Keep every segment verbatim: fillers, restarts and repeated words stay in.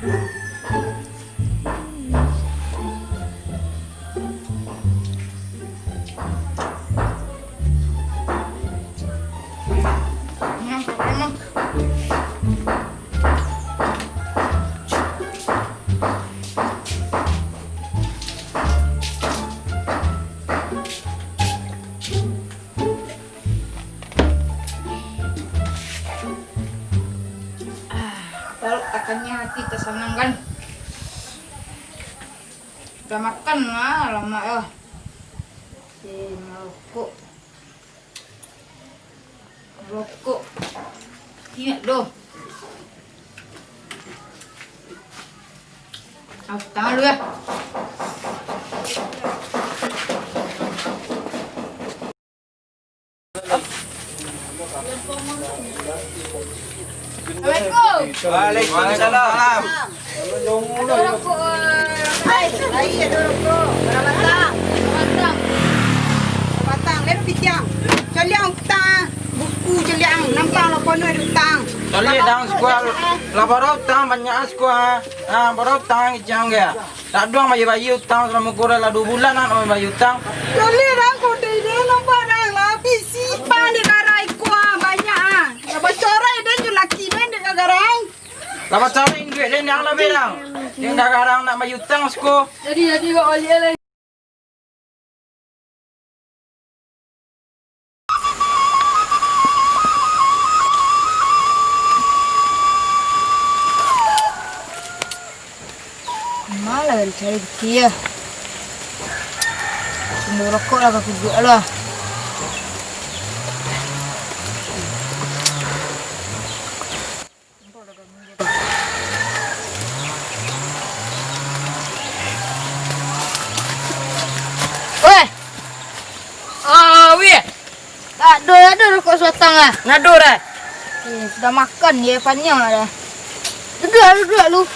Ah, kalau takanya hati tasanangkan. Sudah makan lah, lamak yo. Eh, marokok. Marokok. Ingat doh. Aku tangan dulu ya. Assalamualaikum. Waalaikumsalam. Ado rokok, eh, ai, ado rokok. Bara batang? Bara batang. Bara batang. Lalu pitiang. Caliak utang. Buku caliak. Nampak lah ponuah ado utang. Caliak dang sikuah. Lah bara utang banyak sikuah. Ah, bara utang ijang ge. Dak doh bayia-bayia utang salamo ko lah duo bulan nak bayia utang. Jaleh dah kode den, nampak dah lah bisi pan di garai ko ah, banyak ah. Lah bacorai den jo laki den dek garai. Lah bacorai duit den yang lah bedang. Yang dah garang nak bayia utang siko. Jadi, jadi, kok balik lai. Malah dicari bukti ya. Sumber rokok lah, bakujuak lah. Weh! Ah, weh! Tak ado, ado rokok sabatang ah. Nado dah. Eh, sudah makan ye, panyang dah. Duduak, duduak lu.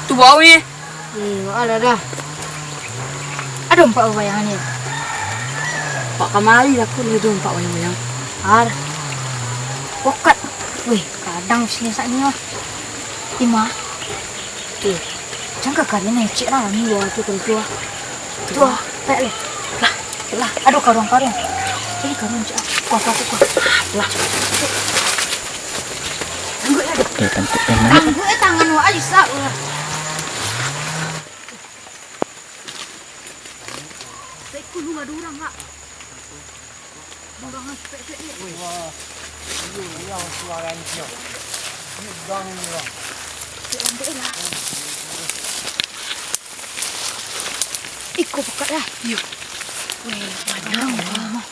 Tu bau ni. Eh, alah dah. Ado empat bayangan ni. Pak kamari aku ni ado empat bayang-bayang. Ar. Pokat. Weh, kadang sini saknyo. Ima. Eh, jangka kali ni cik lah ni wah tu kerja. Tu ah, pek leh. Lah, lah, ado karung-karung. Ini karung cik. Kuah, kuah, kuah. Lah. Tangguak ya. Eh, tangguak ya, mana? Tangguak ya tangan wah, ai sak wah. Saikul lu ado urang, Kak. Ado urang, Kak, sepek-sepek ni. Wih. Wah. Iyo, iyo, suara ni, iyo. Ni gang ni, Bang. Sepek lambek lah. Iko pakat lah. Iyo. Wih, panjang, Bang.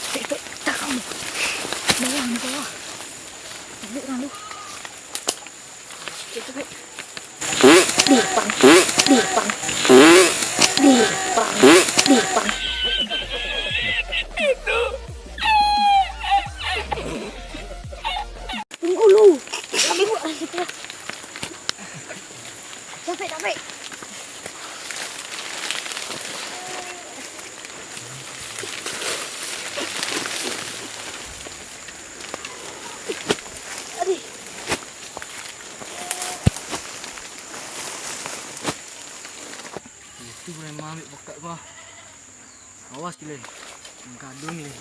Sepek-sepek, takam. Bayang ni, Bang. Balik urang lu. Dipang, dipang, dipang, dipang. Tunggu lu. Kami buat lagi tu. Capek, capek. Aduh. Itu preman ambil pakat, bah. Awas, Leh. Gadun, Leh.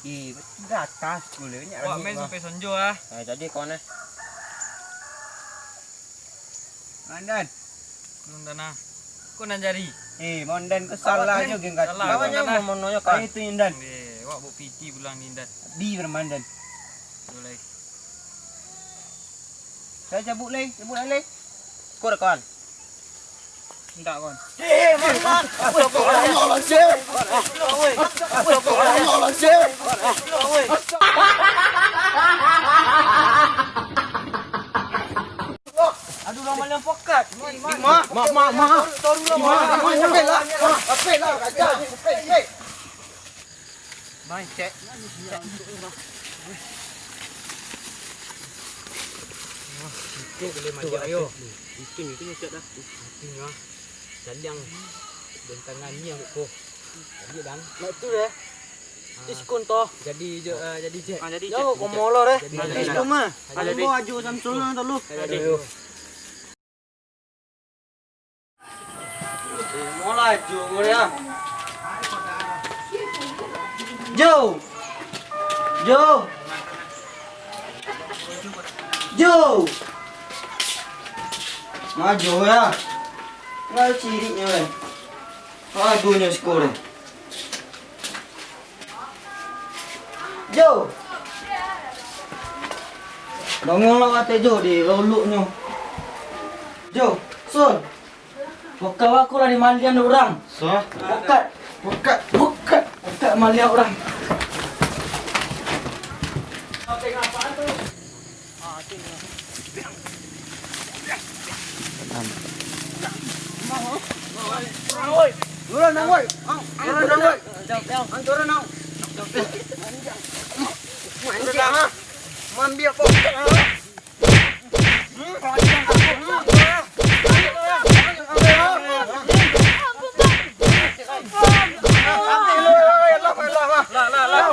Ih, datang sekolah ni. Wak main sampai sonjo ah. Eh, jadi kawan eh. Mandan. Mandan ah. Kau nan jari. Eh, Mandan kau salah jo geng kaki. Salah, Mandan ah. Kawan yang memononya kan. Itu Indan. Eh, wak buk piti pulang ni Indan. Di bermandan. Boleh. Saya cabut lai, cabut lai. Kau dah kawan. Indak, Kon. Eh, Mak. Astagfirullahaladzim. Astagfirullahaladzim. Aduh, Maliang pokat. Mak, mak, mak, mak. Mak, mak, mak, mak, mak. Main cek. Itu boleh maju, ayo. Itu, itu nyucak dah. Itu nya. Caliang. Bentangan ni yang ko. Jadi dang. Nak tu deh. Diskon toh. Jadi je, eh, jadi je. Ah, jadi je. Yo, komolo deh. Jadi je. Diskon mah. Jadi. Ada aju Samsul lah dulu. Jadi. Mulai Jo, mulai ah. Jo. Jo. Jo. Maju ya. Nggak ciriknya, eh. Aduh, nyo skor, eh. Jo. Dongolah kata Jo di loloknyo. Jo, Sun. Buka aku lah di maliang urang. Sah. Buka. Buka. Buka. Buka maliang urang. Turun, ang, woi. Ang, ang, turun, ang. Ang, turun, ang. Turun, ang. Mambiak, kok. Lah, lah, lah.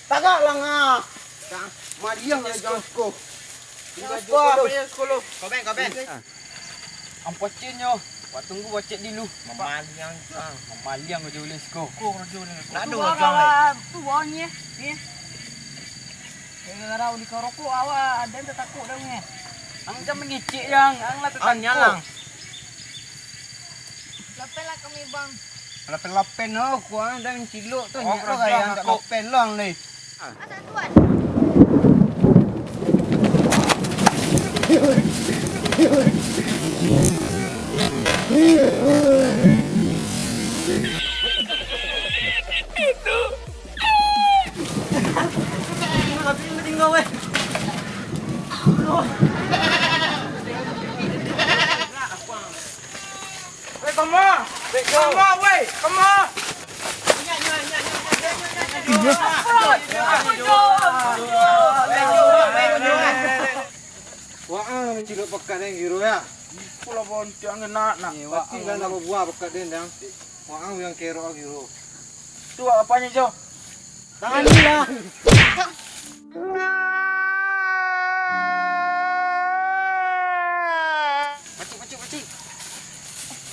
Tagak lah, ngah. Maliang lah, jangan siko. Jangan siko. Kau beng, kau beng. Ang pocin nyo, wak tunggu bacek dilu. Mamaliang, ah, mamaliang aja ulih siko. Kok rajo ni? Nak ado urang lah. Tu bawah ni, eh. Ni. Gara-gara uli karokok awak, ada yang tatakuk dah ni. Ang jangan mangecek, Yang. Ang lah tatakuk. Lapen lah kami, Bang. Lapen-lapen, oh, kuang dan cilok tu, oh, nyak lo rajo kaya ang tak takuk. Lapen lo, ang, leh. Weh, kama? Kama, weh, kama? Wah, ah, mancilok pakat den kiro ya. Pulau bontiang kena nak. Pasti kan nak babuah pakat den, dang. Wah, ah, yang kerok kiro. Tu apanyo, Jo? Tangan ni lah. Pacik, pacik, pacik.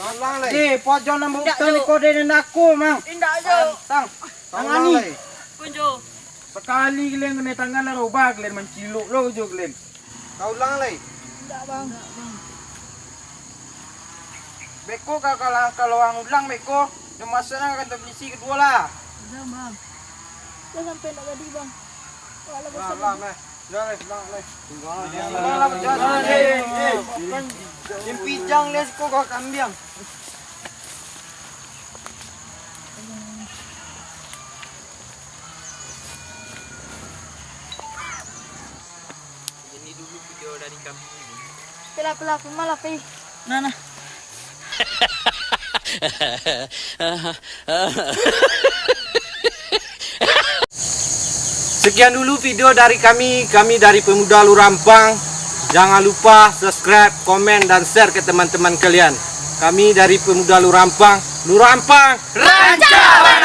Tolong, Lei. Eh, pojok nang bukan kode den aku, Mang. Indak, Jo. Tang, tang. Tangan ni. Lei. Kunjo. Sakali kalian kena tangan lah, robah kalian mancilok lo jo kalian. Kau ulang, Lei. Indak, Bang. Beko ka-, kalau, kalau ang ulang beko, den masuak ka kantor polisi kaduo lah. Udah, Bang. Dah sampai nak tadi, Bang. Wah, lah, bosan. Lah, lah, meh. Dah, Lei, ulang, Lei. Ulang, Lei. Ulang, Lei. Eh, eh. Yang pijang, Lei, siko kau kambiang. Ini dulu video dari kami. Pelah, pelah, pelah, pelah. Nah, nah. Sekian dulu video dari kami, kami dari Pemuda Lurah Ampang. Jangan lupa subscribe, komen, dan share ke teman-teman kalian. Kami dari Pemuda Lurah Ampang, Lurah Ampang, rancak!